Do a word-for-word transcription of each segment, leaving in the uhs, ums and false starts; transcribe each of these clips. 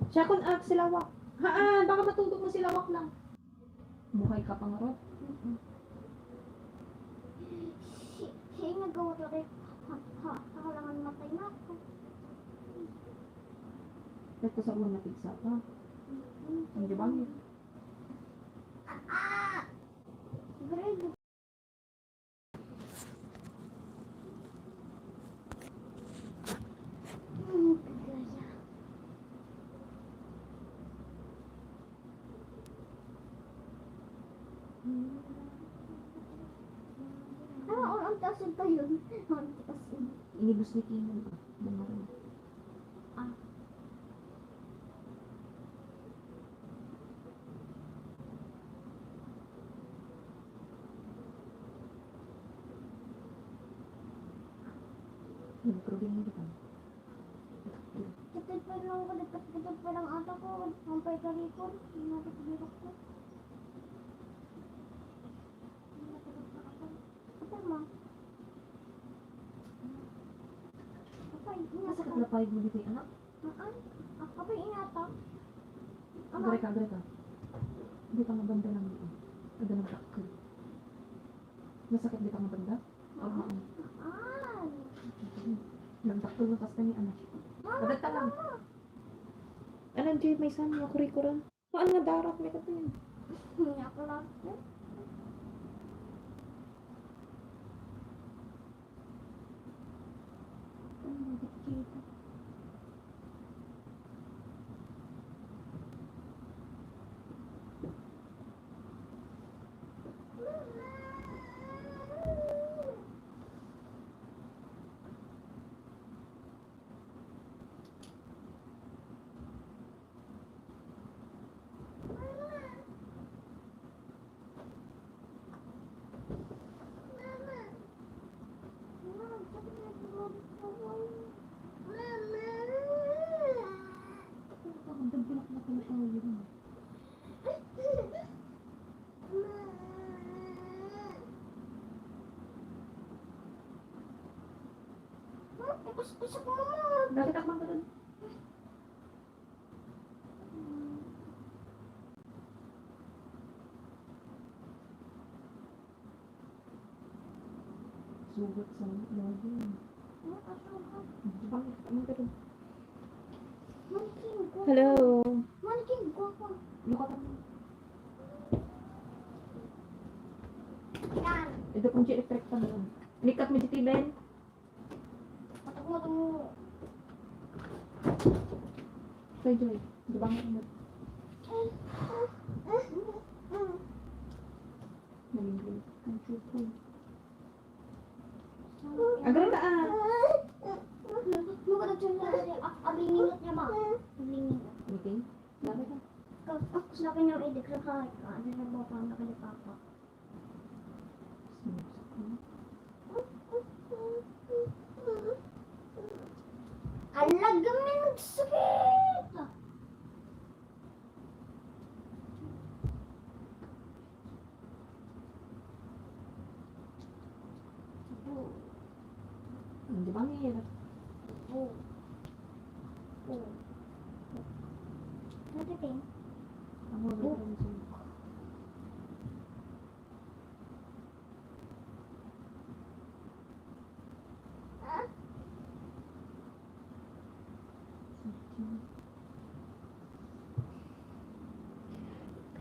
Siya kun ak silawak. Haan, baka matulog mo silawak lang. Buhay ka pa ngarud? Mm-mm. Si, si inyo gawat ulit. Ha, ha, kailangan matay na ako. Ito sa una pigsa pa. Mm-mm. Ang di ba? Ah! Grade. Hmm, kagaya. Ah, ang taas yun tayo. Ang taas yun. Inibus ni Kino, ah. Bunga rin. Ah. Nagpro-game na kita. Ito pa lang ako, dapat ito pa lang ata ko. Ang pay ka record. Ang napagdurok ko. Ang napagdurok ko. Ito mo. Apay, inata. Masakit na pay mo dito, anak? Haan? Ah, apay, inata. Anak. Agari ka, agari ka. Di ka mabanda lang dito. Ada nagdakkel. Masakit di ka mabanda? Haan. Haan. Nagdakkel na kasta ni anak. Mama, Agad ka lang. Mama. Alam, Jay, may saan nga kurikuran? Haan nga darak, may katin. Niya ko lang. Bakit akong ganun? Sugat sa lagi. Bakit? Ang galing. Hello. Mannequin ko pa. Luka pa. Yan. Ito pong electric fan mo. Likat mo dito, Ben. Patok mo itong Kay Joy, di ba nga mo? Nalingkod. Ang cute ko. Agranda, ah. Ano ka nagsunod? Ablingingot niya ba? Ablingingot. Meeting? Dami ka. Tapos na kanyang edit ka kahit ano na ba, parang nakalipapa. Ala, kami nagsakit! Ang di ba nga yun? Oo. Oo. Ano, Ping? Ang mga Oh.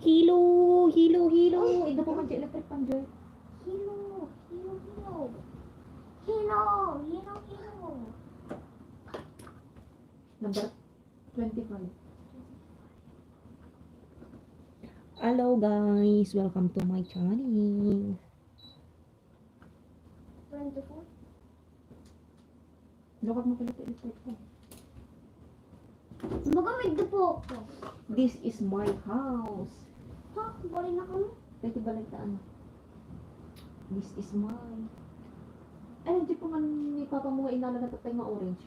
Hilo, hilo, hilo. Ay. Ito po man si electric fan, Joy. Hilo, hilo, hilo. Hilo, hilo, hilo. Number twenty-five. Hello guys, welcome to my channel. Twenty-four. Dapat mo pala ito. Baga may dupo ko. This is my house. Ha? Bali na kami. Pwede balik na ano? This is my. Ay, di po man ni Papa mo nga inala na tatay nga orange.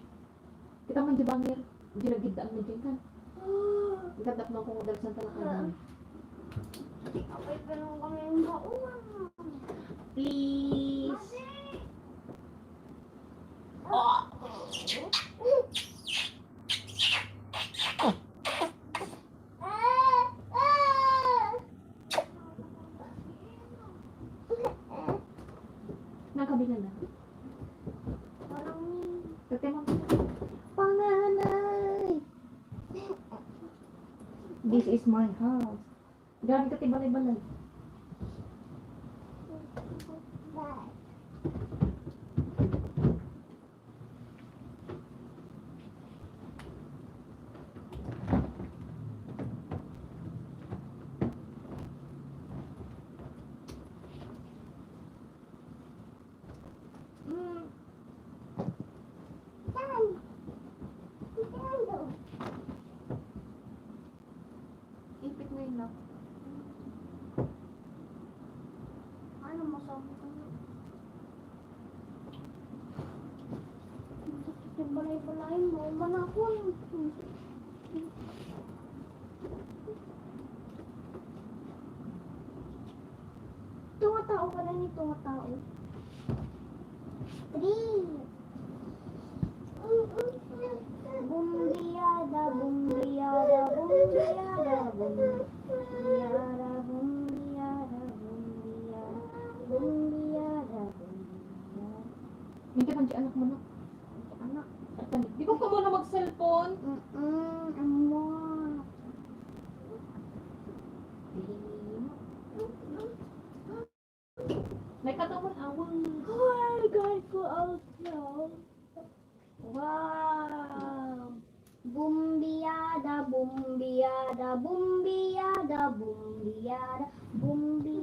Kita man di bangir, di lagid daan na dyan kan. Ikadap na kung dagsan talaga. Apay, pero kami yung baon. Please. Oh. This is my house. Grabe ka ti balay-balay. Mm. Saan? Saan to? Ipit na yun, ah. Ano masabi ko na? Ang sakit yung balay-balay mo. Manakon. Tunga tao ka na ni tunga tao. Three. Bumbiada, bumbiada, bumbiada, bumbiada, bumbiada, bumbiada, bumbiada, bumbiada. Minti man di anak mo, no? Anak. Di ba ka muna mag-cellphone? Mm-mm, amo. May katawan, awang. Hi, guys, go out now. Wow. Bumbiada, bumbiada, bumbiada, bumbiada, bumbi.